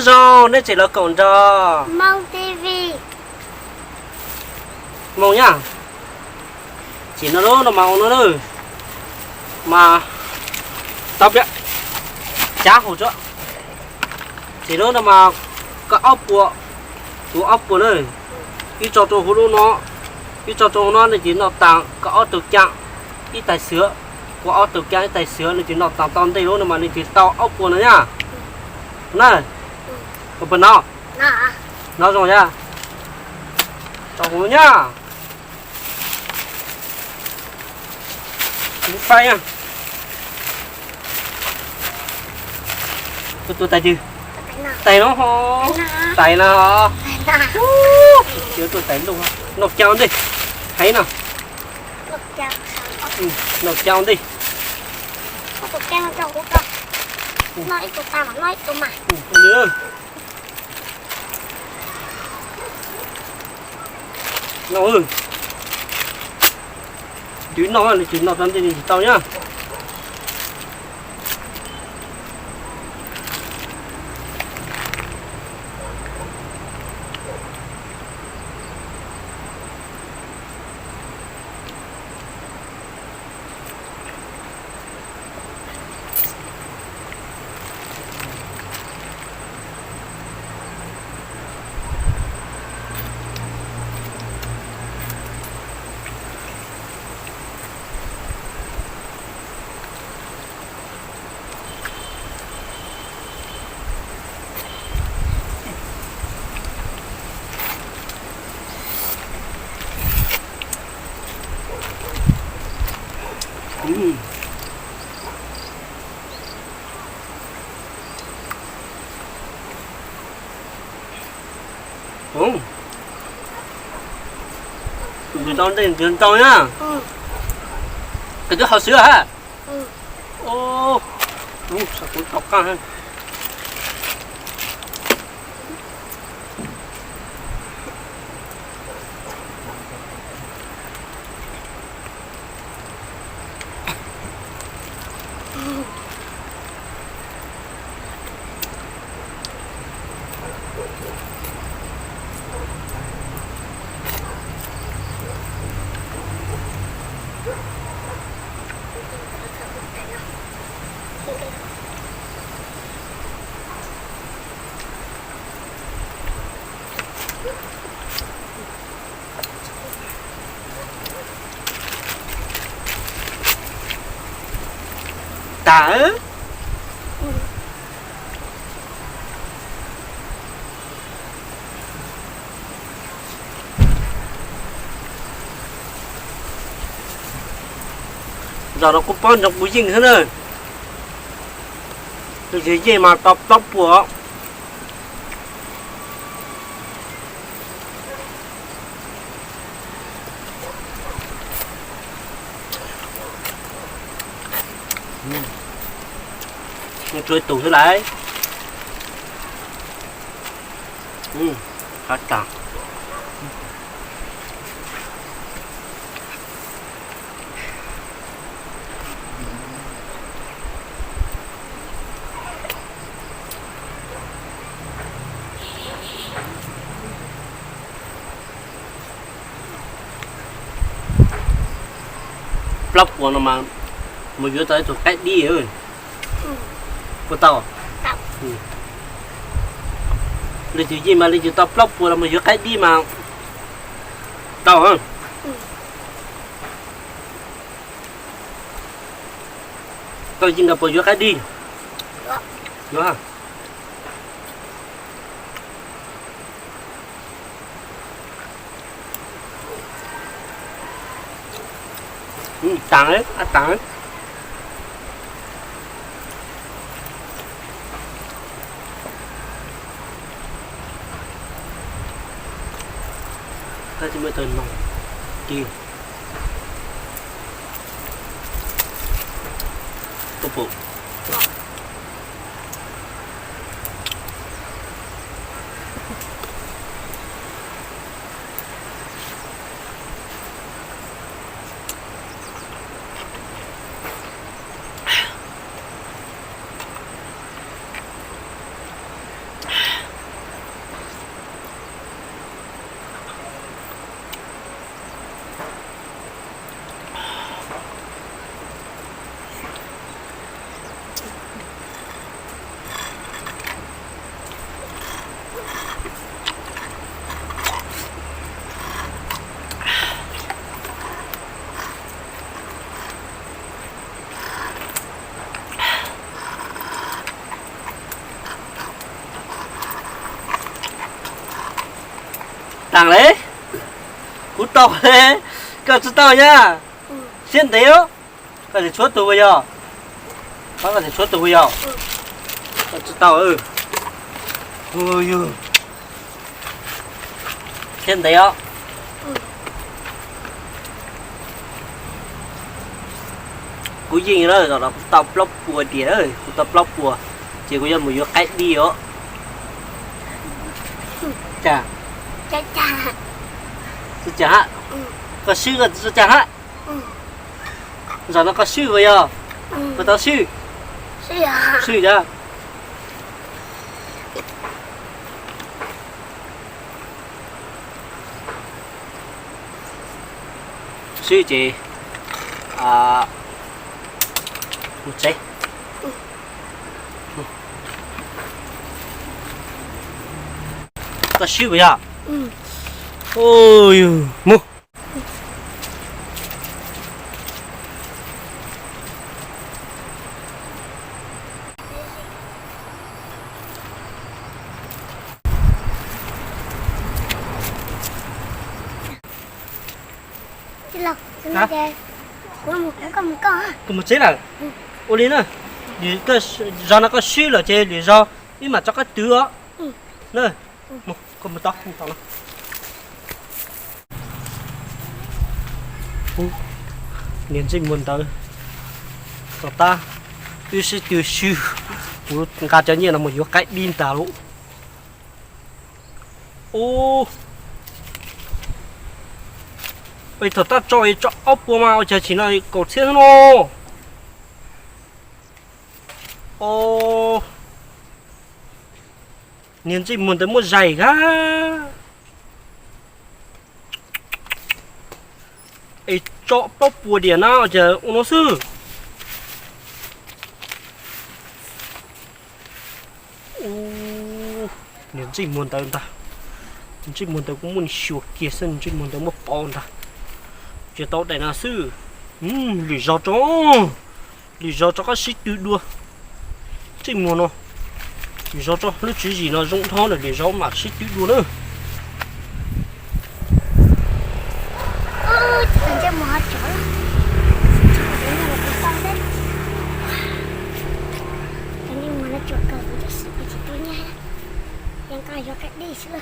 Zoo, nej tseem los koom nrog Hmoob T V. Hmoob nyab. Ces no lub no mas ua no na, mas tau piam, cav hauv tso. Ces lub no mas koj ob puas, tus ob puas na, ib tso rau hauv lub no, ib tso rau hauv no, nws ces noj tas koj ob tug cam ib tais xwb, koj ob tug cam ib tais xwb, nws ces noj tas tau ntej lub no mas nws ces tau ob puas no nyab. Na, koj puas nov? Nov zoo nyab. Tau hauv nyab. Kuv faib na. Tus tais twg? Tais no ho. Tais no. Tus tais luj. Noj cam ua ntej. Heev no. Noj cam ua ntej. No, twb noj li, twb noj tau ntej li tsis tau nyab. Ntau ntau na. Koj twb haus xwb ha. Tas. Zaum no kuj pob ntsoov kuv yeej xwb na. Tus yawg yeej mas tau plaub puas. Tshuav tus xwb lauj. Qab tas. Plaub puas no mas mus yuav tau ib tug qaib dib. Puas tau? Leej twg yeej mas leej twg tau plaub puas los mus yuav qaib dib mas tau. Koj yeej nkawd puas yuav qaib dib? Yuav. Tas, ab tas. Tab sis muaj tau no. Kis. Koj pum. Taag le, kuv tau le, koj tsi tau nyab. Siab ntev os. Koj tseem tshuav tug puas yog? Koj tseem tshuav tug puas yog? Koj tsi tau. Siab ntev os. Kuv yeej na, zaum no kuv tau plaub puas diam, kuv tau plaub puas, ces kuv yuav mus yuav qaib dib os. Cas? Tsi cas hab. Koj swb koj tsi cas hab. Zaum no koj swb puas yog? Koj tau swb? Swb yog. Swb ces mus tsev. Koj swb puas yog? Mus. Koj mus tsev lawm. Ua li na, zaum no koj swb lawm ces lwm zaus wb mam tso koj twv os. Koj mus tod. Niag ntsej muag ntawd, tom qab wb sib tw swb, kuv nqa cov nyiaj no mus yuav qaib dib ntag lauj. Ub, es thaum tab tso es tso ob puas mas ua cas tsim no kaum txhiab xwb no. Niag ntsej muag ntawd muab zais hab. Es tso plaub puas diam na ces ua no xwb. Niag ntsej muag ntawd ntag, ntsej muag ntawd kuj muaj nws xyuas kiag xwb, ntsej muag ntawd muab pov ntag. Tsis tau daim no xwb, lwm zaus tso, lwm zaus rov qab sib tw dua. Ntsej muag no, lwm zaus tso, lub tswv yim no zoo dhau lawm, lwm zaus mam sib tw dua na. Ntsej muag no tsuas kawg, tsis tau nyiaj, yog nqa yuav qaib dib xwb.